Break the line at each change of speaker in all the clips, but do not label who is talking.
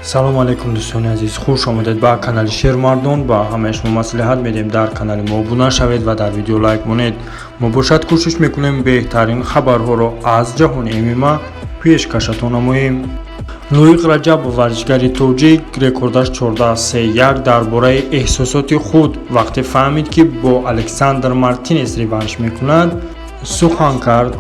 Салому алайкум, дӯстони азиз, хуш омадед ба канали Шермардон. Ба ҳамаи шумо маслиҳат медиҳем, дар канали мо обуна шавед ва дар видео лайк монед. Мо бошад, кӯшиш мекунем, беҳтарин хабарҳоро аз ҷаҳони ММА пешкашатон намоем. Лоиқ Раҷабов, варзишгари тоҷик, рекордаш 14-3-1, дар бораи эҳсосоти худ, вақте фаҳмид, ки бо Александр Мартинес реванш мекунад, сухан кард.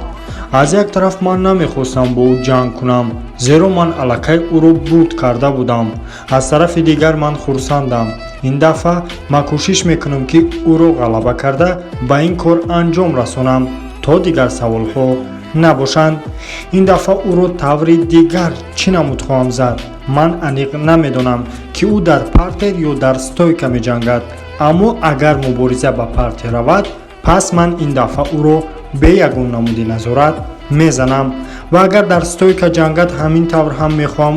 Аз як тараф, ман намехостам бо ӯ ҷанг кунам, зеро ман аллакай ӯро бурд карда будам. Аз тарафи дигар, ман хурсандам. Ин дафъа ман кӯшиш мекунам, ки ӯро ғалаба карда, ба ин кор анҷом расонам, то дигар саволҳо набошанд. Ин дафъа ӯро таври дигар чӣ намуд хоҳам зад. Ман аниқ намедонам, ки ӯ дар партер ё дар стойка меҷангад, аммо агар мубориза ба партер равад, пас ман ин дафъа ӯро бе ягон намуди назорат мезанам ва агар дар стойка ҷангад, ҳамин тавр ҳам мехоҳам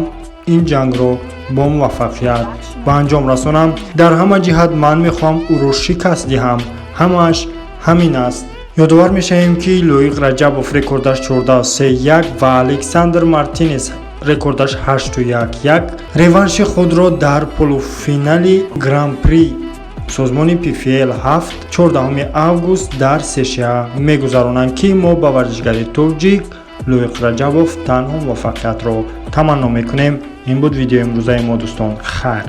ин ҷангро бо муваффақият ба анҷом расонам. Дар ҳама ҷиҳат ман мехоҳам ӯро шикаст диҳам. Ҳамааш ҳамин аст. Ёдовар мешавем, ки Лоиқ Раҷабов рекордаш 14-3-1 ва Александр Мартинес рекордаш 8-1-1 реванши худро дар полуфинали Гран-при созмони PFL 7 14 август дар США мегузаронанд, ки мо ба варзишгари тоҷик Лоиқ Раҷабов танҳо муваффақиятро таманно мекунем. Ин буд видеои имрӯзаи мо, дӯстон. Хайр.